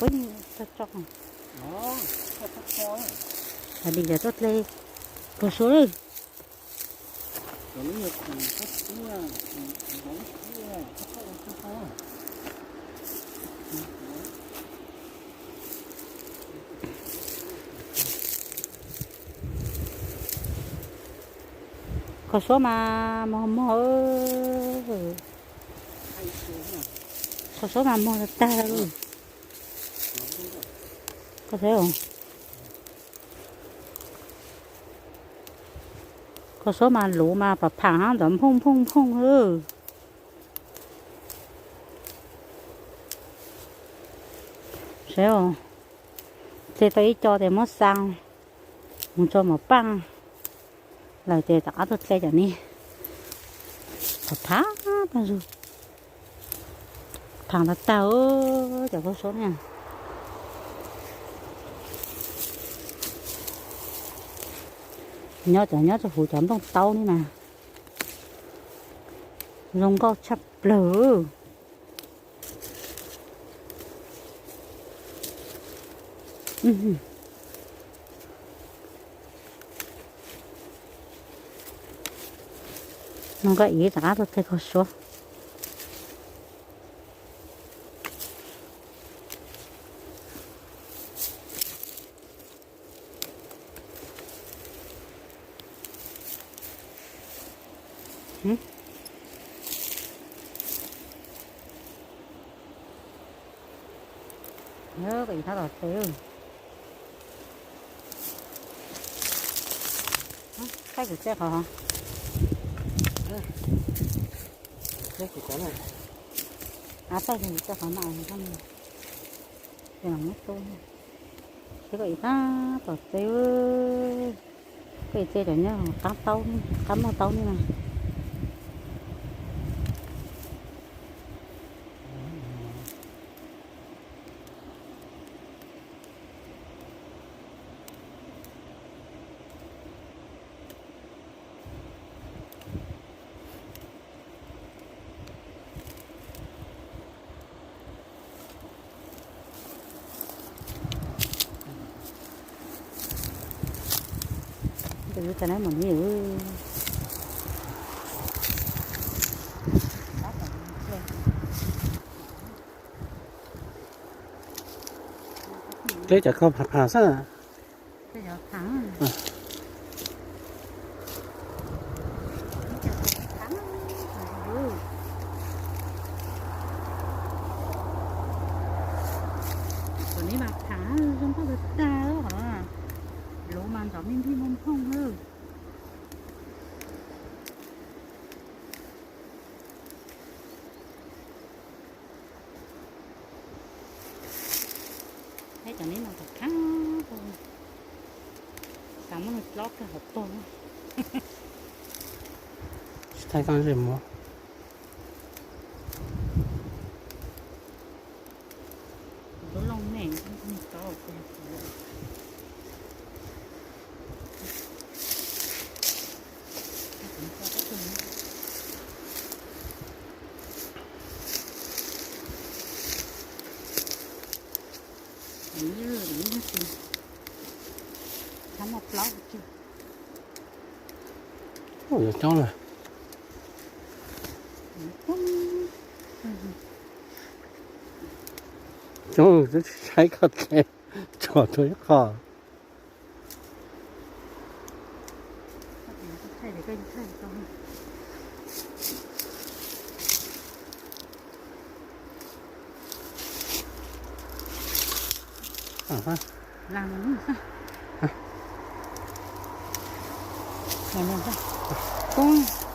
Ua tso, tso, tso. Li cov tuaj dle kaus suav lawm. Kaus suav mas mog mog, kaus suav mas mog tag tag li. Koj saib, kaus suav mas luv mas pam phaam ntawd nphooj nphooj nphooj lawm. Saib, dle tau ib co ces muab xa mus tso mov paj lawm ces rov qab tuaj dle cov ni. Pam phaam tag zog, phaam tag tag cov kaus suav ne. Nyob cov nyob rau huv cov nplooj taub ni mas zoo nkauj tshaj plaws. Nws koj ib rov qab tuaj dle kaus suav. Koj ib rov tom tsev. Thaij kuv txij qhov, thaij kuv txij qhov no, ces los muab tu. Seb koj ib rov tom tsev, koj ib txia cov nyob qab taub, qab muag taub ni mas. Teb cov koj phav phav xwb. Cov ni mas phav zoo nkauj tag tag os. Luv mas ntxov mij npij nphooj nphooj lawm. Eb, cov neb no tom khab, xav muab nws plob kawg hauv pag. Tsis thaij koj zej muag. Lub looj me, Coob, twb tsis saib koj dle, tso rau ib qho. Poob.